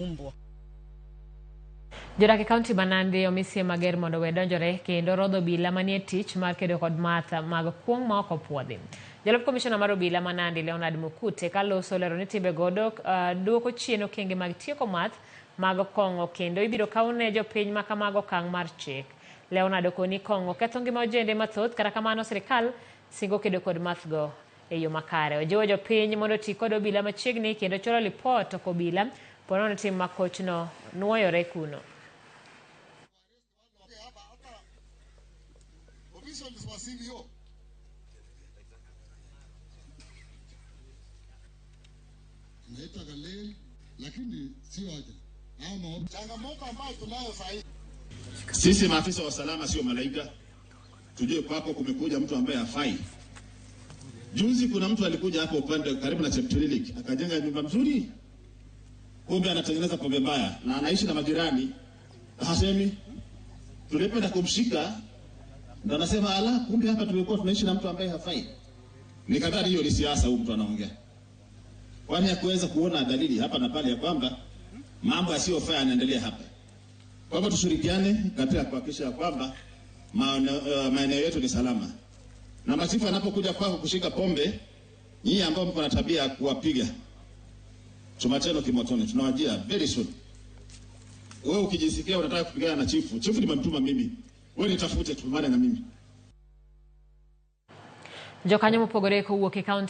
Umbwa. Jodak e kaunti ma Nandi omi siem mager mondo owe donjore kendo rodho obila manie tich mar kedo kod math mag kuong' ma ok opuodhi. Jalup komishona mar obila ma Nandi Leonard Mukute kaloso olero ni timbego duoko chien okenge mag tieko math mag kong'o kendo ibiro kawne jopiny ma kamago okang' mar chik. Leonard okoni kong'o ketho ngima ojende mathoth kata kamano sirikal singo kedo kod math go e yo makare. Ojiwo jopiny mondo oti kod obila machiegni kendo chwalo lipot ok obila ponono tim ma kochno nuoyore kuno. Sisi maafisa wa usalama sio malaika, tujue kwako kumekuja mtu ambaye hafai. Juzi kuna mtu alikuja hapo upande karibu na Cheptililik akajenga nyumba mzuri, kumbe anatengeneza pombe mbaya na anaishi na majirani, hasemi. Tulipenda kumshika ndo anasema ala, kumbe hapa tumekuwa tunaishi na mtu ambaye hafai. Nikadhani hiyo ni siasa, huyu mtu anaongea, kwani hakuweza kuona dalili hapa na pale ya kwamba mambo yasiyofaa yanaendelea hapa. Kwa hivyo tushirikiane katika kuhakikisha ya kwamba maeneo yetu ni salama, na machifu anapokuja kwako kushika pombe, nyinyi ambao mko na tabia ya kuwapiga, chuma chenu kimotoni, tunawajia very soon. Wewe ukijisikia unataka kupigana na chifu, chifu nimemtuma mimi, wewe nitafute, tupambane na mimi. Jokanyo mopogore kowuok e kaunti